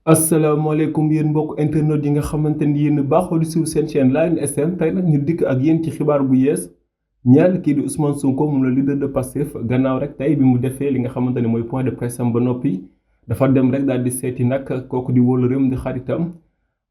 asalaamaaleykum yéen mbokk internet yi nga xamante ni yéen baaxoo di suivre seen chaîne Line SN tey nag ñu dikk ak yéen ci xibaar bu yees ñeel kii di Ousmane Sonko moom la leader de Pastef gannaaw rek tey bi mu defee li nga xamante ne mooy point de presse am ba noppi dafa dem rek daal di seeti nag kooku di wóllëreem di xaritam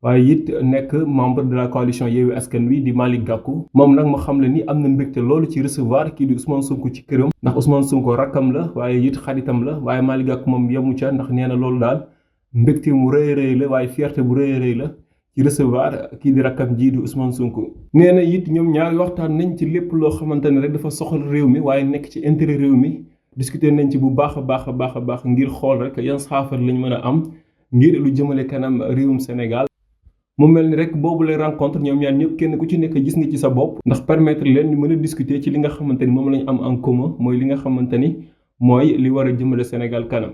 waaye it nekk membre de la coalition Yewwi Askan Wi di Malick Gakou moom nag ma xam le ni am na mbégte loolu ci recevoir kii di Ousmane Sonko ci këram ndax Ousmane Sonko rakkam la waaye it xaritam la waaye Malick Gakou moom yemu ca ndax nee na loolu daal mbégte mu rëy rëy la waaye fierté bu rëy rëy la ci recevoir kii di rakkam ji di Ousmane Sonko. nee na it ñoom ñaari waxtaan nañ ci lépp loo xamante ne rek dafa soxal réew mi waaye nekk ci intérêt réew mi discuter nañ ci bu baax a baax ngir xool rek yan saafara lañ mën a am ngir lu jëmale kanam réewum Sénégal. mu mel ni rek boobu lay rencontre ñoom ñaar ñëpp kenn ku ci nekk gis nga ci sa bopp. ndax permettre leen ñu mën a discuter ci li nga xamante ni moom lañ am en commun mooy li nga xamante ni mooy li war a jëmale Sénégal kanam.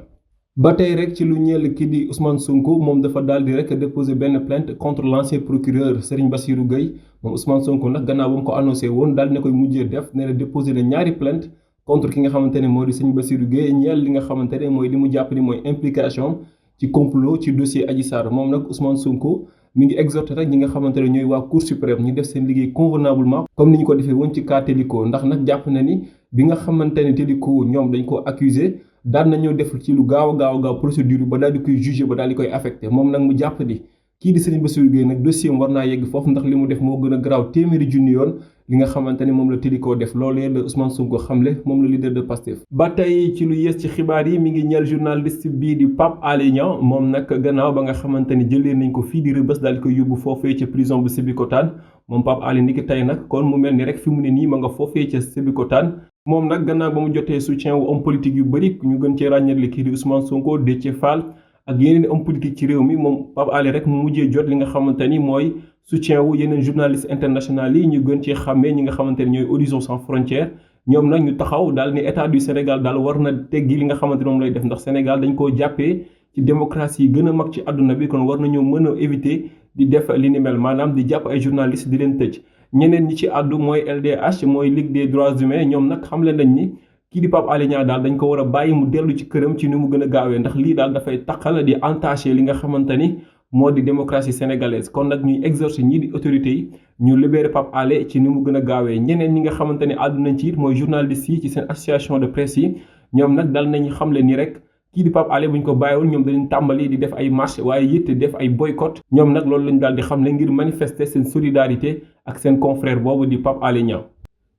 ba tey rek ci lu ñeel kii di Ousmane Sonko moom dafa daal di rek déposer benn plainte contre l'ancien procureur Serigne Bassirou Gueye moom Ousmane Sonko nag gannaaw ba mu ko annoncé woon daal dina koy mujjee def nee na déposer na ñaari plainte contre ki nga xamante ne moo di Serigne Bassirou Gueye ñeel li nga xamante ne mooy li mu jàpp ni mooy implication ci complot ci dossier Adji Sarr moom nag Ousmane Sonko mi ngi exhorté rek ñi nga xamante ne ñooy waa Cour suprême ñu def seen liggéey convenablement comme ni ñu ko defee woon ci cas Téliko ndax nag jàpp na ni bi nga xamante ne Téliko ñoom dañ ko accusé daan nañoo def ci lu gaaw a gaaw procédure ba daal di koy jugé ba daal di koy affecté moom nag mu jàpp ni kii di Serigne Bassirou Gueye nag dossier war naa yegg foofu ndax li mu def moo gën a garaaw téeméeri junni yoon li nga xamante ne moom la Téliko def loolee la Ousmane Sonko xamle moom la leader de Pastef. ba tey ci lu yees ci xibaar yi mi ngi ñeel journaliste bii di Pape Alé Niang moom nag gannaaw ba nga xamante ni jëlee nañ ko fii di Rebeuss daal di koy yóbbu foofee ca prison bu Sébikotane moom Pape Alé ni ki tey nag kon mu mel ni rek fi mu ne nii ma nga foofee ca Sébikotane moom nag gannaaw ba mu jotee soutien wu homme politique yu bëri ñu gën cee ràññale kii di Ousmane Sonko Déthié Fall ak yeneen homme politique ci réew mi moom Pape Alé rek mu mujjee jot li nga xamante ni mooy soutien wu yeneen journalistes internationaux yi ñu gën cee xàmmee ñi nga xamante ni ñooy Horizon Sans Frontières ñoom nag ñu taxaw daal ni état du Sénégal daal war na teggi li nga xamante ni moom lay def ndax Sénégal dañ koo jàppee ci démocratie yi gën a mag ci àdduna bi kon war nañoo mën a éviter di def li ni mel maanaam di jàpp ay journalistes di leen tëj. ñeneen ñi ci àddu mooy LDH mooy Ligue des droits humains ñoom nag xamle nañ ni kii di Pape Alé Niang daal dañ ko war a bàyyi mu dellu ci këram ci ni mu gën a gaawee ndax lii daal dafay taqal di entaché li nga xamante ni moo di démocratie sénégalaise kon nag ñuy exercer ñii di autorités yi ñu libérer Pape Alé ci ni mu gën a gaawee. ñeneen ñi nga xamante ne àddu nañ ci it mooy journalistes yi ci seen association de presse yi ñoom nag dal nañu xamle ni rek kii di Pape Alé bu ñu ko bàyyiwul ñoom dañu tàmbali di def ay marche waaye it def ay boycott ñoom nag loolu lañu daal di xamle ngir manifester seen solidarité ak seen confrère boobu di Pape Alé Niang.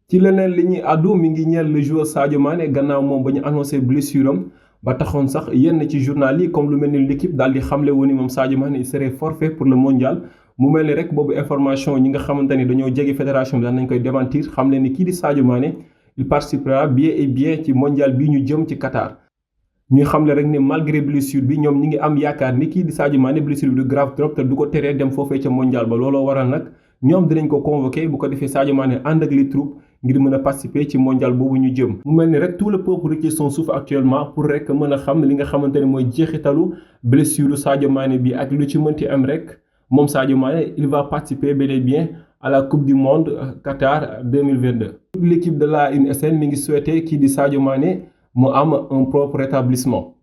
ci leneen li ñuy àddu mi ngi ñeel le joueur Sadio Mané gannaaw moom ba ñu annoncé blessure am ba taxoon sax yenn ci journal yi comme lu mel ni l'équipe daal di xamle woon ni moom Sadio Mané il serait forfait pour le mondial mu mel ni rek boobu information ñi nga xamante ni dañoo jege fédération bi daan nañ koy démentir xamle ni kii di Sadio Mané il participera bien et bien ci mondial bi ñu jëm ci Qatar. ñuy xamle rek ne malgré blessure bi ñoom ñi ngi am yaakaar ni kii di Sadio Mané blessure bi du grave trop te du ko teree dem foofee ca mondial ba looloo waral nag ñoom dinañ ko convoqué bu ko defee Sadio Mané ànd ak les troupes ngir mën a participer ci mondial boobu ñu jëm. mu mel ni rek tout le peuple retient son souffle actuellement pour rek mën a xam li nga xamante ne mooy jeexitalu blessure Sadio Mané bi ak lu ci mënti am rek moom Sadio Mané il va participer bel et bien à la coupe du monde Qatar 2022. L'équipe de la Line SN mi ngi souhaité kii di Sadio Mané mu am un propre rétablissement.